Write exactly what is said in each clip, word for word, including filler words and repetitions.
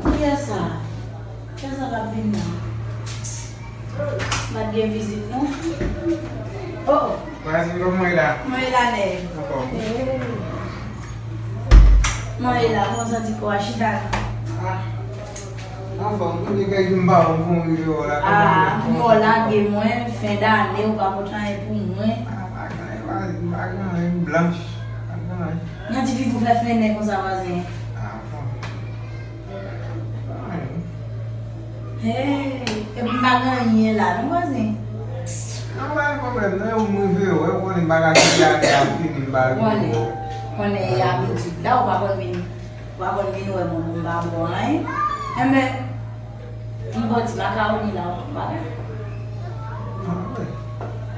Kiyès sa? Kiyès sa k ap vin nan? M pa t gen vizit, non. Oh, oh. Wazin, kòman w ye la? Mwen ye la, nèg. Anfòm. Mwen ye la, kòman w santi kò a? Chita la. Ah. Anfòm, kote kay ki m pa wè w fon rive wè w la? Ah, m wè w lage mwen, fen dane, ou pa pote anyen pou mwen. Ah, pa gen anyen, pa, pa gen anyen, m blanch. Pa gen anyen. Nan ti figi w fè fennen konsa, vwazen. Ah, bon. Pa gen anyen. Hey, epi m pa gen anyen la, non, vwazen? Non, pa gen pwoblèm, non, ou m rive wè, ou konnen bagay ki ate ap fini, m pa gen. Konnen, konnen e abitid la, ou pa konn vin. Ou pa konn vin wè mwen pou m pa ba w anyen. Enben, m ba w ti makawoni la, ou konn bagay.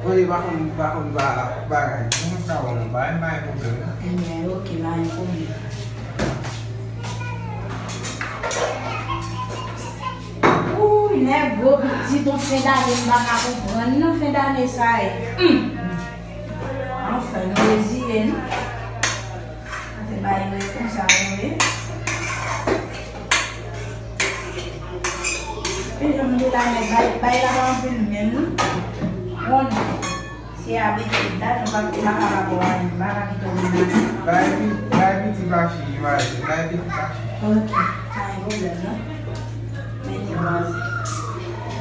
Anyen, pa konn, pa konn ba, bagay. Mwen ka wè mwen ba, pa gen pwoblèm. Enben, oke, pa gen pwoblèm. Wouy, nèg gwo bout di ton fen dane, m pa ka konprann non fen dane sa ye. Hum. Anfen, nou reziye nou. Sa te bay mwen konsa, wi. E jan m te la, men bay, bay la pa anpil menm, non. Bon, se abitid la, nou pa, nou pa ka pa bò anyen, nou pa ka kite w menase. Bay pi, bay piti pa chich, vwazen, bay piti pa chich. Ok, pa gen pwoblèm, non. Men li vwazen.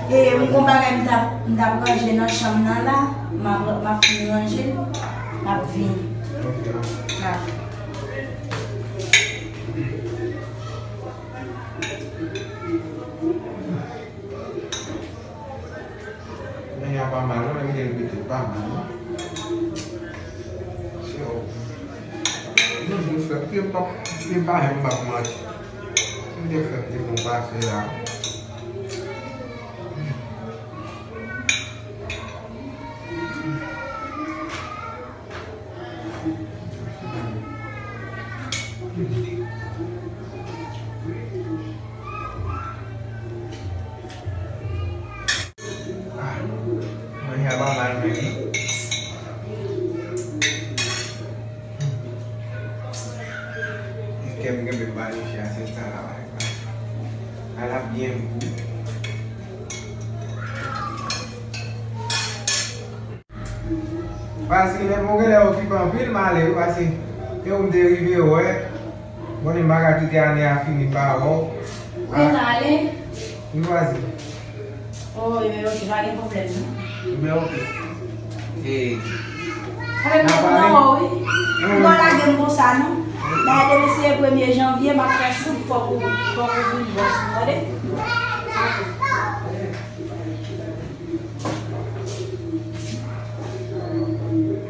E, m gon bagay m t ap, m t ap ranje nan chanm nan la, m ap, m ap fin ranje l, m ap vini. Ok. Dakò. Men y a pa mal, non, men m te repete, pa mal, non. Yo. Yo, yo fè, yo pa, yo pa janm p ap manti. M te fè, m te fè yon pase la. Ah, manje a pa mal menm. Kè m genbe manje a, se sa la, la, la byen gou. Paske lè mwen genlè okipe anpil, m ale wi, paske e ou m te rive wè. Bon, m pa ka kite ane a fini pa wè w. Ou gentan ale? Wi, vwazen. Oh, ebyen, oke, pa gen pwoblèm, non. Ebyen, oke. E, n a pale. Avèk mwen, non, wi. Ou pa lage m konsa, non. Dayè, demen se premye janvye, m ap fè souf, fòk ou, fòk ou vin bòs mwen, tande?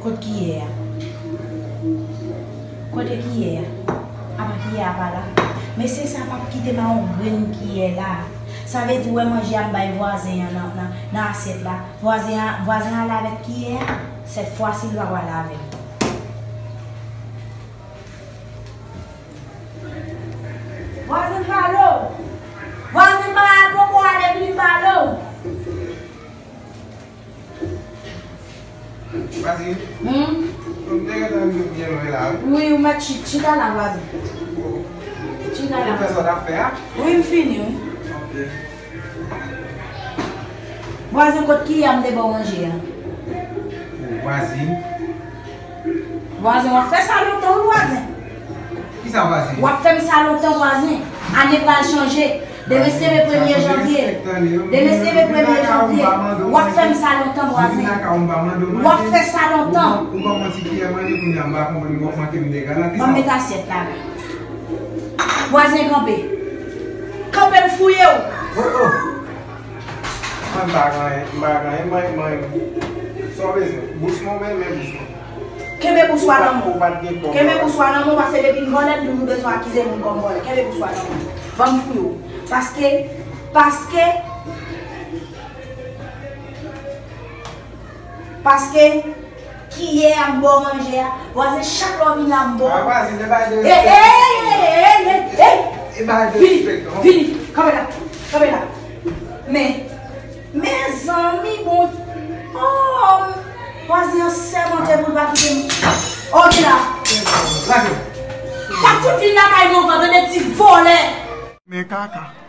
Kot kiyè a? Kote kiyè a? Apa kiyè a pa la? Mesye sa p ap kite m a yon grenn kiyè la. Sa vle di, wè manje a m bay vwazen an nan, nan, nan asyèt la. Vwazen an, vwazen an ale avèk kiyè a. Sèt fwa si l pa pral avè m. Vwazen pale w. Vwazen pale, poko ale vini pale w. Vwazen. Hmm? M te gentan rive byen lwen la, wi. Wi, ou mèt chi-, chita la, vwazen. Chita la. Ou fè sa w t ap fè a? Wi, m fini, wi. Ok. Vwazen, kot kiyè a m te ba w manje a? Vwazen. Vwazen, w ap fè sa lontan, wi, vwazen. Kisa vwazen? W ap fè m sa lontan, vwazen. Ane pral chanje. Demen se le premye janvye. Demen se le premye janvye. W ap fè m sa lontan, vwazen. W ap fè sa lontan. Ou ban m yon ti kiyè manje, kounye a m pa konprann, w ap manke m dega la. Ban m met asyèt la. Vwazen, kanpe. Kanpe, m fouye w. Oh, oh. Mwen m pa gen anyen, m pa gen anyen, mwen, mwen. Sa w bezwen? Bous mwen, mwen, men bous mwen. Kenbe bous ou a nan men w. Kenbe bous ou a nan men w, paske depi n vòlè, nou bezwen akize moun kòm vòlè. Kenbe bous ou a nan men w. Ban m fouye w. Paske, paske, paske, kiyè a m ba w manje a, vwazen, chak lè w vin la m ba w. Ah, vwazen, se bagay de respè. Ey, ey, ey, ey, ey, ey. Se bagay de respè, non? Vini, vini, kanpe la, kanpe la. Men, mezanmi, bon, oh, vwazen an sèmante pou l pa kite m. Ok la. Lage. Sa fout vin lakay mwen ankò, tande ti vòlè. Men kaka.